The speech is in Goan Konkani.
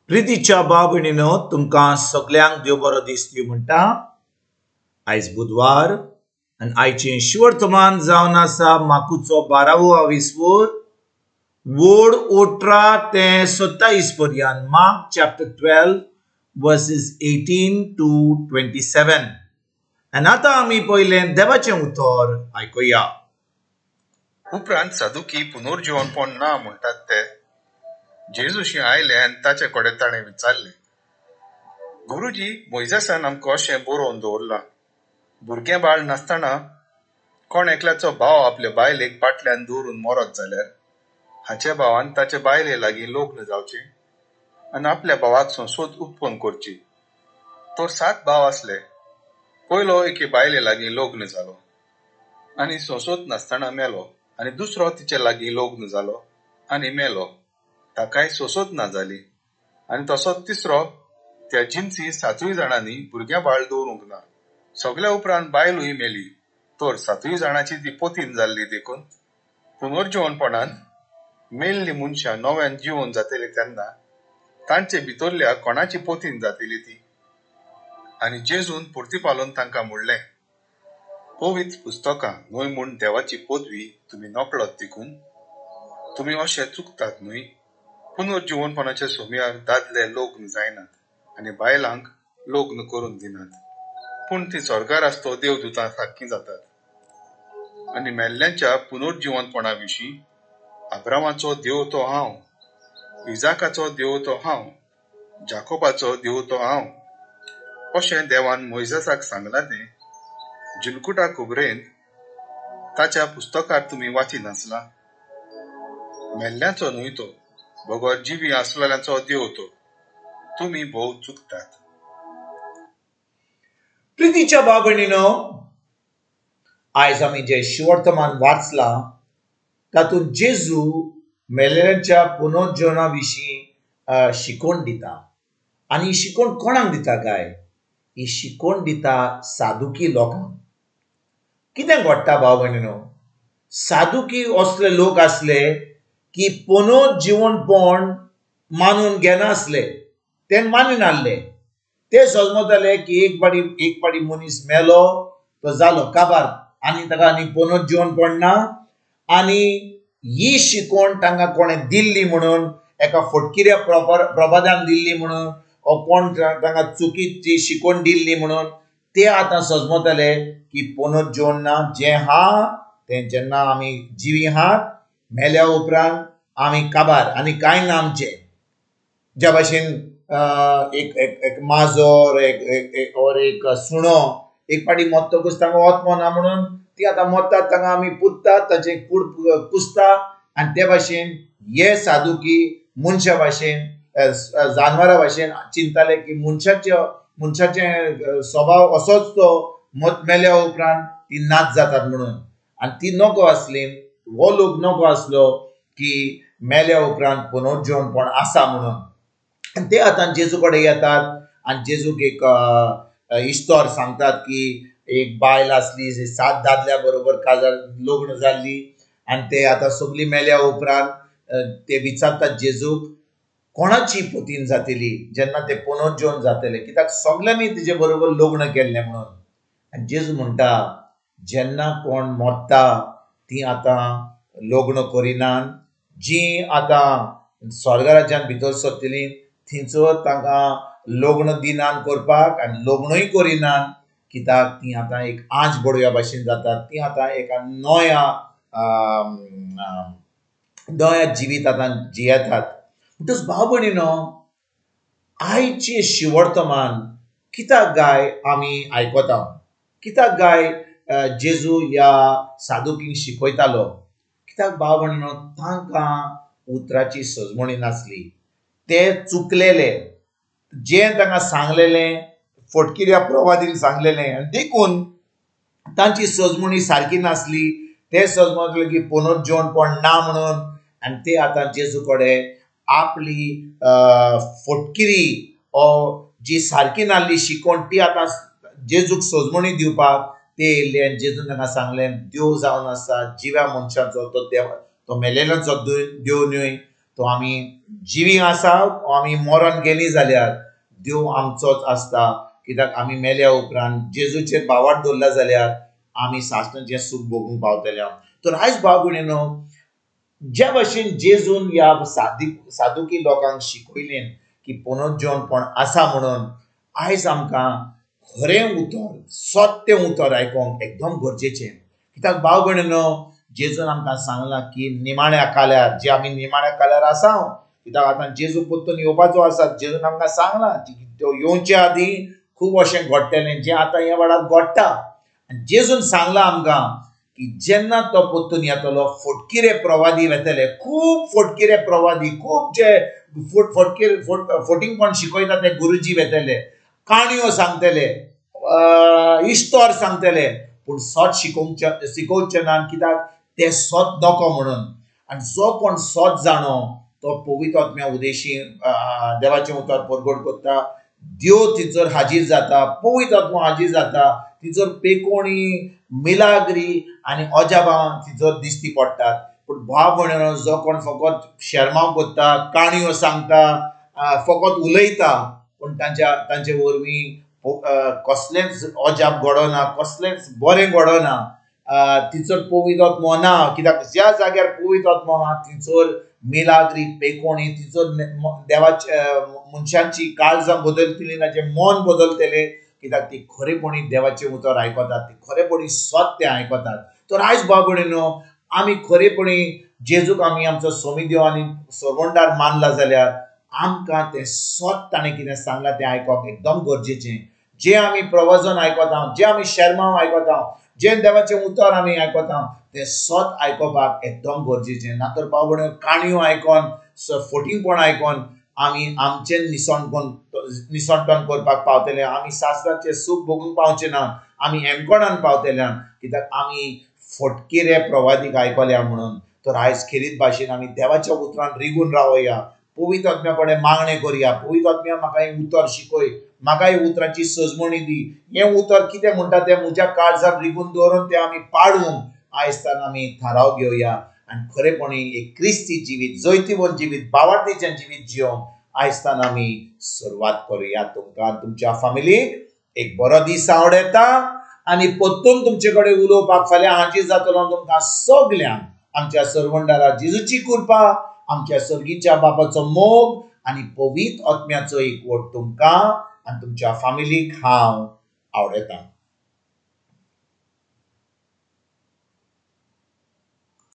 प्रितीच्या भाव भयणीनो, तुमकां सगल्यांक देव बरो दीस दिवं म्हणटा. आयज बुधवार आनी आयचें शिवर्तमान जावन आसा माकुचो 12वो आविस्वोर, वोड 18 ते 27 पर्यंत. Mark chapter 12 verses 18 to 27. आनी आतां आमी पयलें देवाचें उतर आयकुया. उपरांत सादुकी पुनर्जीवनपण ना म्हणटात ते जेजूशी आयले आनी ताचे कडेन ताणें विचारलें, गुरुजी, मोयजेसान आमकां अशें बरोवन दवरलां, भुरगें बाळ नासतना कोण एकल्याचो भाव आपले बायलेक पाटल्यान दवरून मरत जाल्यार हाचे भावान ताचे बायले लागीं लग्न जावचें आनी आपल्या भावाक संसोद उत्पन्न करची. तर 7 भाव आसले. पयलो एके बायले लागीं लग्न जालो आनी संसोद नासतना मेलो, आनी दुसरो तिचे लागीं लग्न जालो आनी मेलो, ताकाय सोंसोत ना जाली, आनी तसोच तिसरो. त्या जिनसी 7 जाणांनी भुरग्यां बाळ दवरूंक ना. सगल्या उपरांत बायलूय मेली. तर 7 जाणांची ती पोतीन जाल्ली. देखून पुनर्जीवनपणान मेल्ली मनशां नव्यान जिवन जातली तेन्ना तांचे भितरल्या कोणाची पोतीन जातली ती? आनी जेजून परतीपालून तांकां म्हणलें, पवित्र पुस्तकां न्हय म्हूण देवाची पदवी तुमी नकळत देखून तुमी अशें चुकतात न्हय? पुनर्जीवनपणाच्या सोमयार दादले लग्न जायनात आनी बायलांक लग्न करून दिनात, पूण ती स्वर्गार आसतो देवदूतां सारकीं जातात. आनी मेल्ल्यांच्या पुनर्जीवनपणा विशीं अब्रामाचो देव तो हांव, इजाकाचो देव तो हांव, जाकोबाचो देव तो हांव, अशें देवान मोयजेसाक सांगलां तें जिलकुटा खबरेन ताच्या पुस्तकार तुमी वाची नासला? मेल्ल्यांचो न्हय तो, बगर जिवी आसलेल्यांचो देव तो. तुमी भोव चुकतात. प्रितीच्या भाव भयणीनो, आयज आमी जे शिवर्तमान वाचलां तातूंत जेजू मेलेल्यांच्या पुनर्जीवना विशीं शिकोवण दिता. आनी ही शिकोवण कोणाक दिता काय? ही शिकोवण दिता सादुकी लोकांक. कितें घडटा भाव भयणीनो, सादुकी असले लोक आसले की पुनर्जीवनपण मानून घेनासले, ते मानिनासले. ते समजताले की एक पाटी मनीस मेलो तो जालो काबार, आनी ताका आनी पुनर्जीवनपण ना. आनी ही शिकवण तांकां कोणें दिल्ली म्हणून, एका फटकिऱ्या प्रभादान दिल्ली म्हणून, ओ कोण तांकां चुकीची शिकवण दिल्ली म्हणून ते आतां समजताले की पुनर्जीवन ना. जें आहा तें जेन्ना आमी जिवी आहात, मेल्या उपरांत आमी काबार आनी कांय ना आमचें. ज्या भाशेन एक एक एक माजर, एक एक और एक सुणो एक पाटी मरतकूच तांकां आत्मो ना म्हणून ती आतां मरतात, तांकां आमी पुजतात, तांचे कूड पुजता. आनी ते भाशेन हे सादुकी मनशा भाशेन, जानवरा भाशेन चिंतताले की मनशाचें स्वभाव असोच तो मेल्या उपरांत ती नाच जातात म्हणून. आनी ती नको आसली, हो लोक नको आसलो की मेल्या उपरांत पुनर्जीवनपण आसा म्हणून. आनी ते आतां जेजू कडेन येतात आनी जेजूक एक इस्तोर सांगतात की एक बायल आसली, 7 दादल्या बरोबर काजार लग्न जाल्ली, आनी ते आतां सगळीं मेल्या उपरांत ते विचारतात जेजूक कोणाची पोतीन जातली जेन्ना ते पुनर्जीवन जातले, कित्याक सगल्यांनी तिजे बरोबर लग्न केल्लें म्हणून. आनी जेजू म्हणटा, जेन्ना कोण मरता ती आतां लग्न करिनात, जी आतां स्वर्गराज्यान भितर सरतली थंयसर तांकां लग्न दिनात करपाक आनी लग्नूय करिनात, कित्याक ती आतां एक आंच बडव्या भाशेन जातात, ती आतां एका नव्या नव्या जिवीत आतां जियेतात. म्हणटच भाव भयणीनो, आयचें शिवर्तमान कित्याक गाय आमी आयकता, कित्याक गाय जेजू ह्या सादुकींक शिकयतालो? कित्याक भाव भयणीनो, तांकां उतराची सजमणी नासली, ते चुकलेले, जें तांकां सांगलेलें फटकिऱ्या प्रवादीन सांगलेलें, आनी देखून तांची सजमणी सारकी नासली. ते सजमतले की पुनर्जीवनपण ना म्हणून, आनी ते आतां जेजू कडेन आपली फटकिरी ओ जी सारकी नासली शिकवण ती आतां जेजूक सजमणी दिवपाक ते येयल्ले. आनी जेजून तांकां सांगलें, देव जावन आसा जिव्या मनशांचो तो देव, तो मेलेल्यांचो देव न्हय, तो आमी जिवी आसा आमी मरण गेली जाल्यार देव आमचोच आसता. कित्याक आमी मेल्या उपरांत जेजूचेर भावार्थ दवरला जाल्यार आमी सासणाचें सूख भोगूंक पावतले. तर आयज भाव भयणीनो, ज्या भशेन जेजून ह्या सादुकी लोकांक शिकयलें की पुनर्जीवनपण आसा म्हणून, आयज आमकां खरें उतर, सत्य उतर आयकोंक एकदम गरजेचें. कित्याक भाव भयणीनो, जेजून आमकां सांगलां की निमाण्या काल्यार, जे आमी निमाण्या काल्यार आसा, कित्याक आतां जेजू परतून येवपाचो आसा. जेजून आमकां सांगलां तो येवचे आदीं खूब अशें घडटलें जें आतां ह्या वेळार घडटा. आनी जेजून सांगलां आमकां की जेन्ना तो परतून येतलो फटकिरे प्रवादी वेतले, खूब फटकिरे प्रवादी, खूब जे फटींगपण शिकयता ते गुरुजी वेतले, काणयो सांगतले, इश्तोर सांगतले, पूण सत शिकोवचें ना, कित्याक ते सत नको म्हणून. आनी जो कोण सत जाणो तो पवित्र आत्म्या उदेशी देवाचें उतर परगट करता. देव थंयसर हाजीर जाता, पवित्र आत्मो हाजीर जाता, थंयसर पेकोणी, मिलाग्री आनी अजाबां थंयसर दिश्टी पडटात. पूण भाव भयणीनो, जो कोण फकत शेरमांव करता, काणयो सांगता, फकत उलयता, पूण तांचे वरवीं कसलेंच अजाप घडना, कसलेंच बरें घडना, थंयसर पवित्र आत्मो ना. कित्याक ज्या जाग्यार पवित्र आत्मो आहा थंयसर मिलाग्री, पेकोणी, थंयसर देवाचे मनशांची काळजां बदलतली, ताचें मन बदलतलें, कित्याक ती खरेपणी देवाचें उतर आयकतात, ती खरेपणी सत्य आयकतात. तर आयज भाव भयणीनो, आमी खरेपणी जेजूक आमी आमचो स्वामी देव आनी सरवणदार मानला जाल्यार आमकां तें सत ताणें कितें सांगलां तें आयकप एकदम गरजेचें. जें आमी प्रवचन आयकता, जें आमी शेरमांव आयकता, जें देवाचें उतर आमी आयकता, तें सत आयकपाक एकदम गरजेचें. ना तर भाव भयणीनो, काणयो आयकोन, फटींगपण आयकोन आमी आमचें निसणटण करपाक पावतले, आमी सासणाचें सूख भोगूंक पावचे ना, आमी हेमकोणान पावतले, कित्याक आमी फटकिरे प्रवादीक आयकल्या म्हणून. तर आयज खेरीत भाशेन आमी देवाच्या उतरान रिगून रावया, पवित्र आत्म्या कडेन मागणें करया, पवित्र आत्म्या म्हाका हें उतर शिकय, म्हाका ह्या उतराची सजमणी दी, हें उतर कितें म्हणटा तें म्हज्या काळजान रिगून दवरून तें आमी पाळूंक आयज तान आमी थाराव घेवया आनी खरेपणी एक क्रिस्ती जिवीत, जैतिवंत जिवीत, भावार्थीचें जिवीत जियोंक आयज तान आमी सुरवात करुया. तुमकां तुमच्या फामिलीक एक बरो दीस आवडटा आनी परतून तुमचे कडेन उलोवपाक फाल्यां हाजीर जातलो. तुमकां सगल्यांक आमच्या सरवंडारा जेजूची कृपा, आमच्या सर्गीच्या बापाचो मोग आनी पवित्र आत्म्याचो एकवट तुमकां आनी तुमच्या फामिलीक हांव आवडटा.